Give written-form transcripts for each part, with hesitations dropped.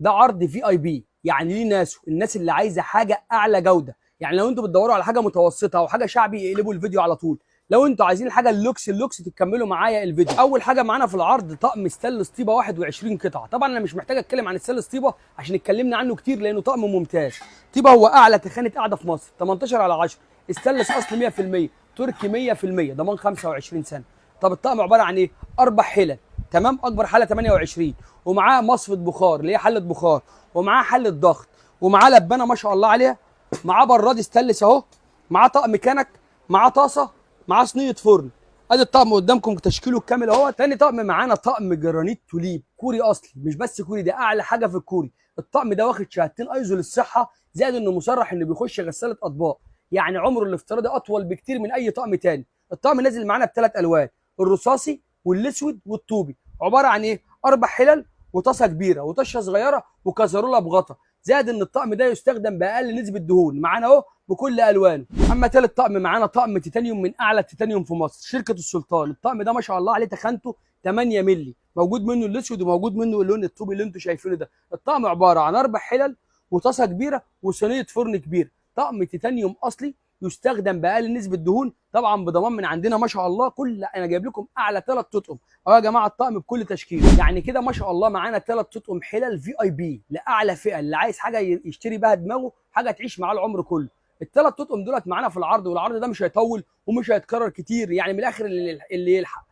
ده عرض VIP، يعني ليه ناسه، الناس اللي عايزه حاجة اعلى جوده. يعني لو انتوا بتدوروا على حاجة متوسطه او حاجة شعبي اقلبوا الفيديو على طول. لو انتوا عايزين حاجة اللوكس اللوكس تكملوا معايا الفيديو. اول حاجة معانا في العرض طقم ستانلس طيبة 21 قطعه. طبعا انا مش محتاج اتكلم عن ستانلس طيبة عشان اتكلمنا عنه كتير لانه طقم ممتاز. طيبة هو اعلى تخانه قاعدة في مصر، 18 على 10، ستانلس اصل 100%، تركي 100%، ضمان 25 سنة. طب الطقم عبارة عن ايه؟ اربع حلل، تمام؟ اكبر حله 28، ومعاه مصفة بخار اللي هي حله بخار، ومعاه حله ضغط، ومعاه لبانه ما شاء الله عليها، معاه براد ستانلس اهو، معاه طقم كنك، معاه طاسه، معاه صينية فرن. ادي الطقم قدامكم تشكيله الكامل اهو. تاني طقم معانا طقم جرانيت توليب كوري اصلي، مش بس كوري، ده اعلى حاجة في الكوري. الطقم ده واخد شهادتين ايزو للصحة، زائد انه مصرح انه بيخش غسالة اطباق، يعني عمره الافتراضي اطول بكتير من اي طقم تاني. الطقم نازل معانا بثلاث الوان، الرصاصي والاسود والطوبي. عبارة عن ايه؟ اربع حلل وطاسه كبيرة وطشه صغيرة وكازارولا بغطا. زائد ان الطقم ده يستخدم باقل نسبه دهون، معانا اهو بكل الوانه. اما ثالث طقم معانا طقم تيتانيوم من اعلى التيتانيوم في مصر، شركة السلطان. الطقم ده ما شاء الله عليه تخانته 8 مللي، موجود منه الاسود وموجود منه اللون الطوبي اللي انتم شايفينه ده. الطقم عبارة عن اربع حلل وطاسه كبيرة وصينيه فرن كبيرة. طقم تيتانيوم اصلي يستخدم باقل نسبه دهون، طبعا بضمان من عندنا ما شاء الله. كل انا جايب لكم اعلى ثلاث تطقم اهو يا جماعة، الطقم بكل تشكيله. يعني كده ما شاء الله معانا ثلاث تطقم حلل VIP لاعلى فئة، اللي عايز حاجة يشتري بها دماغه، حاجة تعيش معاه العمر كله. الثلاث تطقم دولت معانا في العرض، والعرض ده مش هيطول ومش هيتكرر كتير، يعني من الاخر اللي يلحق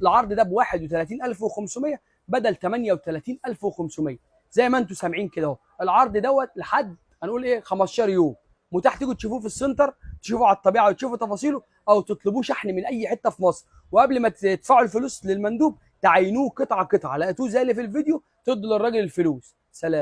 العرض ده ب 31500 بدل 38500 زي ما انتم سامعين كده اهو. العرض دوت لحد هنقول ايه 15 يوم، متاح تيجوا تشوفوه في السنتر، تشوفوه على الطبيعة وتشوفوا تفاصيله، او تطلبوه شحن من اي حتة في مصر. وقبل ما تدفعوا الفلوس للمندوب تعينوه قطعه قطعه، لقيتوه زي اللي في الفيديو تدوا للراجل الفلوس. سلام.